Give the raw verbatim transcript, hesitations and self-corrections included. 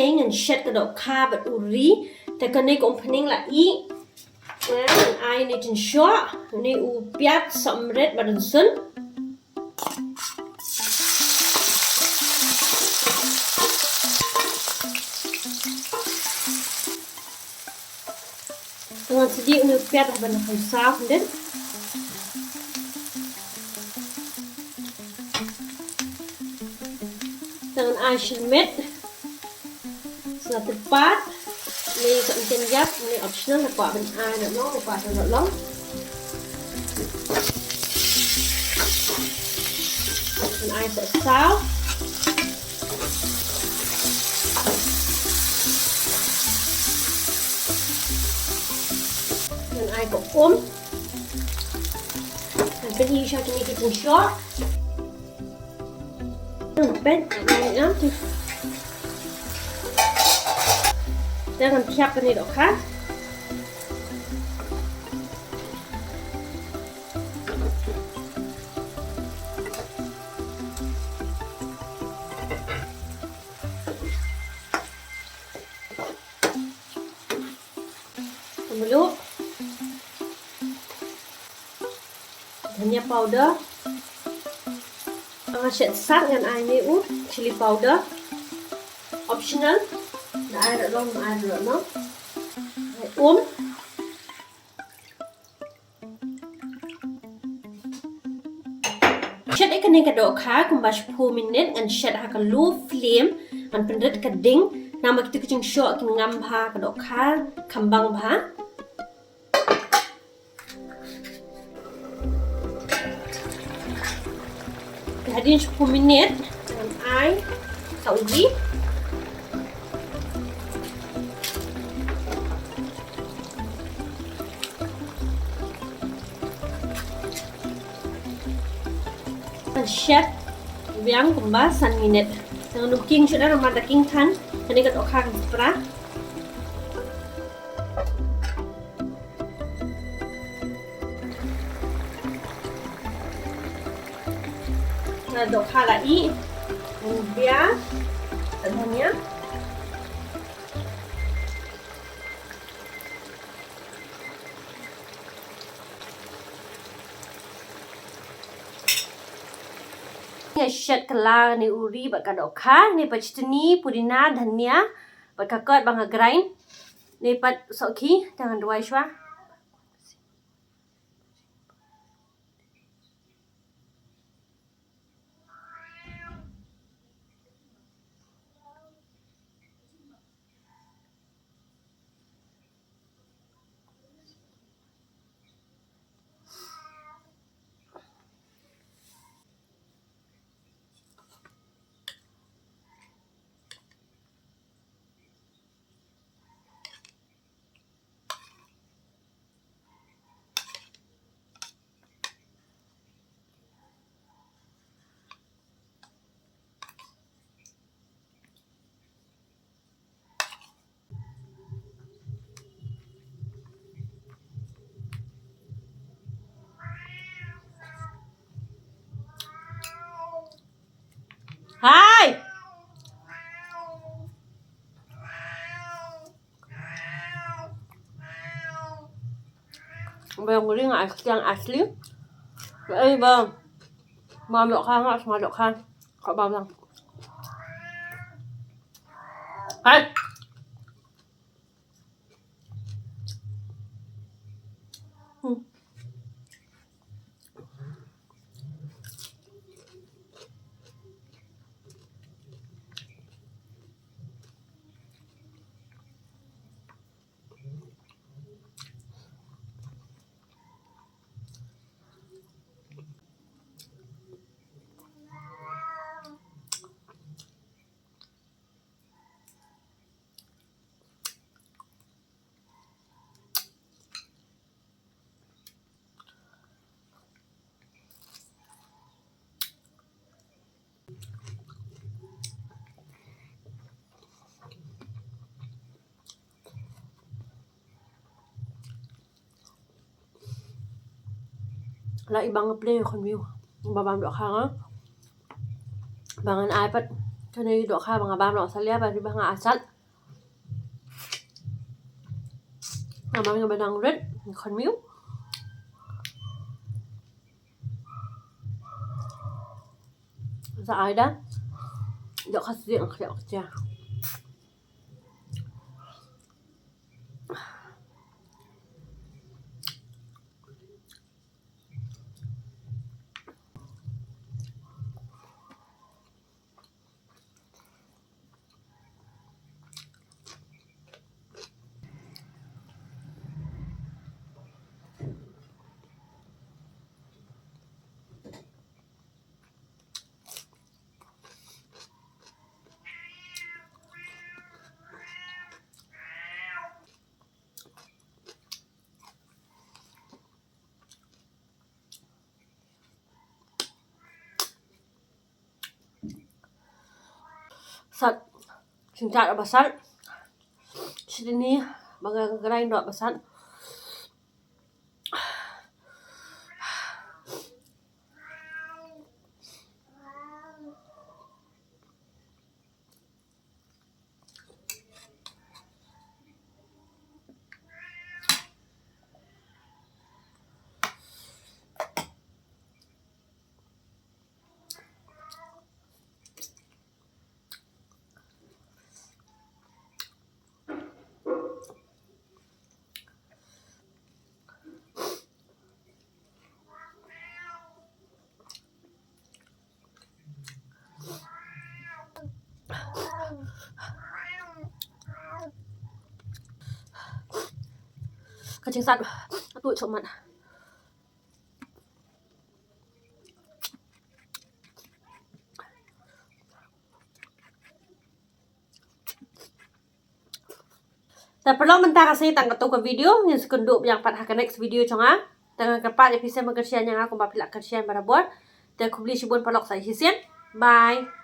Ngan shet ka dohkha bad u ri. Te kane ka umphniang la ih. Ngan ai ne jingshoh ne u piat, sohmrit bad rynsun. Ngan sdih une u piat haba nang kham saw khyndiat. Ngan ai shilmit. Sa tyrpad. Une sa ynten ïap, une optional, la kwah ban ai noh long, la kwah noh long. Ngan ai sa saw. Ngan ai ka um. Ngan pyni sha kine ki jingshoh. Ngan peit, ngan ai, ngan ai. Te ngan thiah kane dohkha. Kumba luh. Dhania powder. Nga shet sat ngan ai ne u chili powder. Optional. Ngan ai ruh long, ngan ai ruh long. Ai um. Shet ïa kane ka dohkha kumba shiphew minit, ngan shet ha ka low flame, ngan pynrit ka ding, namar kita ki jingshoh ki ngam bha ha ka dohkha, kham bang bha. Hadien shiphew minit, ngan ai sa u ri. Ngan shet biang kumba san minit. Ngan ym king shuh namar da king than, kane ka dohkha kan spra. Ka dohkha la ih, ngan biang, sa dhania. Nga shet kylla ne u ri bad ka dohkha, ne pat chutney, pudina, dhania, bad ka kot ba nga grind, ne pat sohkhi, te ngan duwai shuwa. Hai. Ba ïa ngi nga asli, nga asli. Ba ei ba. Ba dohkha nga sma dohkha. Ka ba bang. Hai. Hmm. La i bang play khun view. Ba bam dohkha nga. Ba ngan ai pat. Kane dohkha ba nga bam noh salia ba ri ba nga asat. Nga bam nga ba nang rit, nga khon miu. Sa ai da. Dohkha sidi nga khliak ktia. Sat. Singkat ba sat. Sini ba nga grind doh ba sat. Ka jingsat atu chok mat. Te paralok, mynta ka sngi tang katto ka video, ngin sa ïakynduh biang pat ha ka next video jong nga. Te nga kyrpad ïa phi sngewbha ban kyrshan ïa nga kumba phi la kyrshan barabor. Te khublei shibun paralok, sa shisien. Bye.